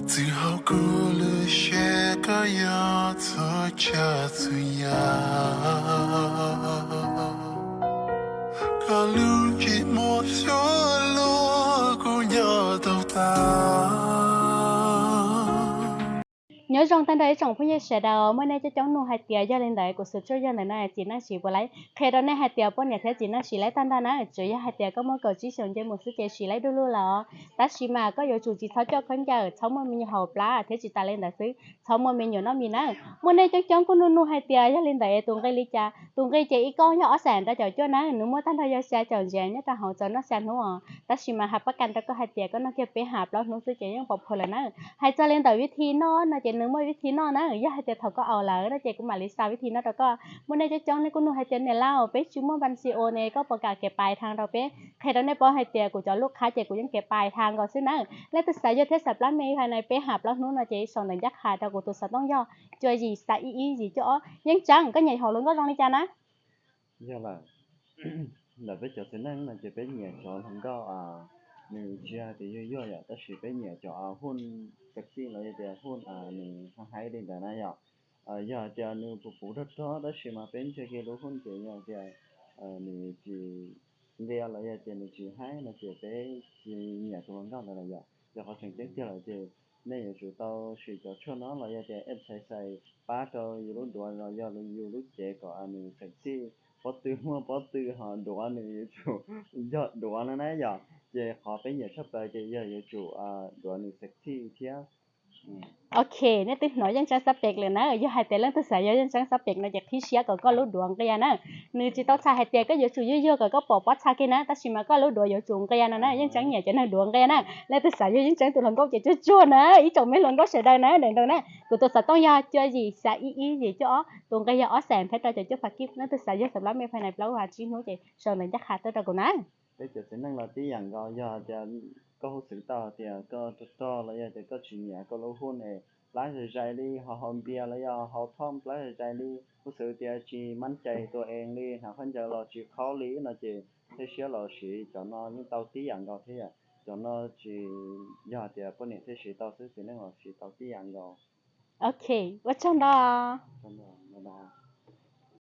Txwv hauv kuv lub siab koj yog txhua tsav txhua yam, koj lub ntsej muag suab luag kuv nyob tau tas. Nyob zoo tag nrho ib tsoom phooj ywg sawv daws, muaj nej coob coob nug hais tias yog li ntawd kuv xuv tsuaj yog ntawm no txiv neej siv puas laib. Qhia rau nej hais tias poj niam thiab txiv neej siv laib tag nrho na, tsuas yog hais tias koj muaj kaum tsib xyoos nce mus xwb ces siv laib du lug lawm os. Tab sis mas koj yuav tsum tsis txhob coj khaub ncaws, txhob muaj me nyuam hauv plab thiab tsis tas li ntawd xwb txhob muaj me nyuam noj mis na. Muaj nej coob coob kuj nug nug hais tias yog li ntawd es tus nqi li cas. Tus nqi ces ib kauj yog ob xees rau caum cuaj na, nws muaj tag nrho yog xya caum ntsis nyob rau hauv txog noj xya hnub os. Tab sis mas hais pab kas rau koj hais tias koj noj kiag peb hais plaub hnub xwb ces yeej pov phom lawm na. Hais txog li ntawm vib thi noj no ces nws muaj vib thi noj na, yog hais tias thaum koj aus lawm no ces kuv mam li xa vib thi noj rau koj. Muaj nej coob coob nej kuj nug hais tias niam laus, peb tsis muaj npas xi o ne, koj puas kam kev pais tha rau peb? Qhia rau nej paub hais tias kuv cov lub qhab ces kuv yeej kev pais tha nkaus xwb na. Leej twg xav yog thiab xav plab me hais na, peb hais plaub hnub no ces sau ntawv ncaj qha rau kuv tus xov tooj yog cuaj yim xya ib ib yim cuaj ob. Yeej Tseeb, koj nyiam hluas nkauj zoo li cas na? Yog lawm, ntawm peb cov txiv neej no ces peb nyiam cov hluas nkauj nws tsis yog tias yuag yuag yom, tab sis peb nyiam cov huj sexy los yog tias huj nws haib haib li ntawd na yom. Yog hais tias nws puv puv rog rog tab sis mas peb ntsia kiag lub huj ces yog tias nws tsis nqia los yog tias nws tsis haib no ces peb tsis nyiam tus hluas nkauj ntawd lawm yom. Yog qhov tseem ceeb tiag lawm ces nej yuav tsum tau sim cov tshuaj no los yog tias exercise pab rau yus lub duav los yog yus lub cev kom nws sexy. Pob tw muaj pob tw ho duav nws yuav tsum yog duav no na yom. Ces qhov peb nyiam tshaj plaws ces yog yuav tsum duav nws sexy thiab. Ok, nej twb hnov Yeej Tseeb xab pem lawm na. Yog hais tias leej twg xav yog Yeej Tseeb xab pem no ces qhib siab kom koj lub duav nqia na. Nws tsis tau txhais hais tias koj yuav tsum yuag yuag kom koj pom pob txha kiag na, tab sis mas koj lub duav yuav tsum nqia no na. Yeej Tseeb nyiam cov neeg duav nqia na. Leej twg xav yog Yeej Tseeb tus hluas nkauj ces tsuag tsuag na, ib tsoom me hluas nkauj sawv daws na, daim nraud na. Kuv tus xov tooj yog cuaj yim xya ib ib yim cuaj ob, tus nqi yog ob xees thiab rau caum cuaj phav kib. Leej twg xav yog xav plab me phai nais plaub hais tsib hnub ces sau ntawv ncaj qha tuaj rau kuv na. Peb cov txiv neej los tib yam nkaus, yog tias koj huj xwv tau tias koj rog rog los yog tias koj tsis nyiam koj lub huj es plab zais zais li, ho haus npias los yog haus thoob plab zais zais li, huj xwv tias tsis mab cais tus ees li, hnav khaub ncaws los tsis qhaub li no ces thiaj siab los siv cov no yeej tau tib yam nkaus thiab. Cov no tsis yog tias poj niam thiaj siv tau xwb, txiv neej los siv tau tib yam nkaus. Ok, ua tsaug ntau.